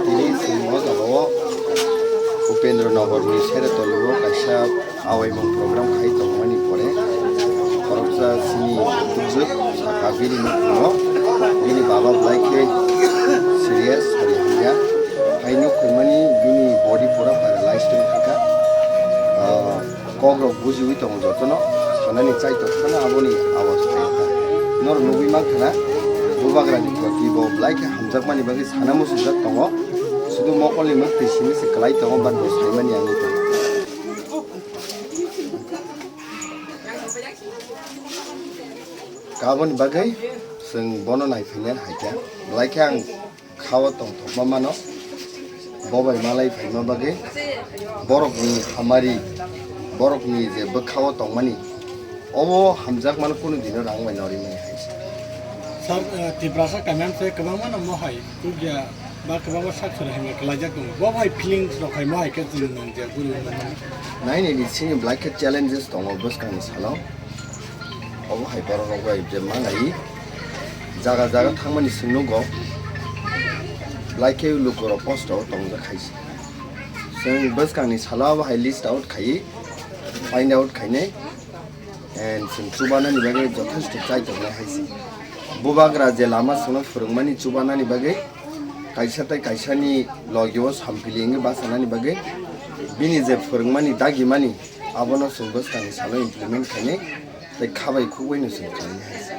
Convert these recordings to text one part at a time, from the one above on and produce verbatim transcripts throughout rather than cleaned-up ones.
Tini chwng o jaga o Upendra Nagar ni sere tolio kaisa awaimung program khai tongmani pore khoroksa chini bujwk saka bini nukhungo bini baba belai khe serious sari hamya. Hai nukhungmani bini body pura paralyzed wngkha. Ah, Kokrok bujiwi tongo jotono, sanani chaitok phano aboni awas phai kha. Norok nugwi mankha na, bubagrani proti bo belai khe hamjakmani bagwi sana muchungjak tongo, sudu mokolni mwktwi simi se kwlai tongo, but bo saimani wngwi tongo. Aboni bagwi chwng bono naiphainai hai kha, belai khe ang kha-o tongthokma mano. Bo bai malai phaima bagwi borokni hamari, borokni je bwkha-o tongmani, obo hamjakmano kunu dino rang bai nw rimani hai se. Sir, eh, Tiprasa kamiyang se kwbangma no mohai, tubya ba kwbangma sak sora himya kwlaijak tongo. Bo bai feelings rok hai mohai khe chwng nang je guri mano. Nai nai ni sini belai khe challenges tongo bwskangni salo. Obo hai borok rok bai je manai jaga jaga thangmani chwng nugo, belai khe luku rok kosto o tongjak hai se. Chwng bwskangni salo abo hai list out khai, find out khainai, and chwng chubanani bagwi jothesto chai tongnai hai se. Bubagra je lama chwngno phwrwngmani chubanani bagwi kaisa tei kaisani logio sampili wngwi bachanani bagwi bini je phwrwngmani dagimani abono chwng bwskangni salo implement khainai. Tei khabai khukbaino chwng khlainai hai se.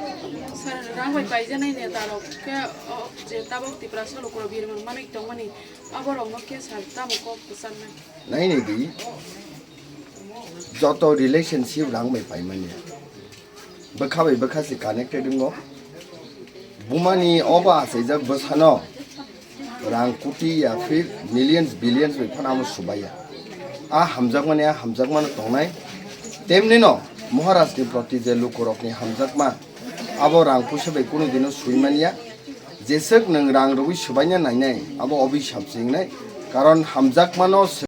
Sir, rang bai paijaknai neta rok khe, o, je tabok Tiprasa lukurok birman manwi tongmani, aborokno khe sir tamo kok kwcharnai? Nainai di, joto relationship rang bai paimani. Bwkha bai bwkha se connected wngo. Bumani obo achaijak bwsano rang koti ya phir millions, billions bai phano amo subaiya. A hamjakmani, a hamjakmano tongnai. Temnino Maharajni proti je lukurokni hamjakma, abo rang puisa bai kunu dino suimaniya. Jeswk nwng rang rwui subaina nainai, abo obisap se wngnai. Karon hamjakmano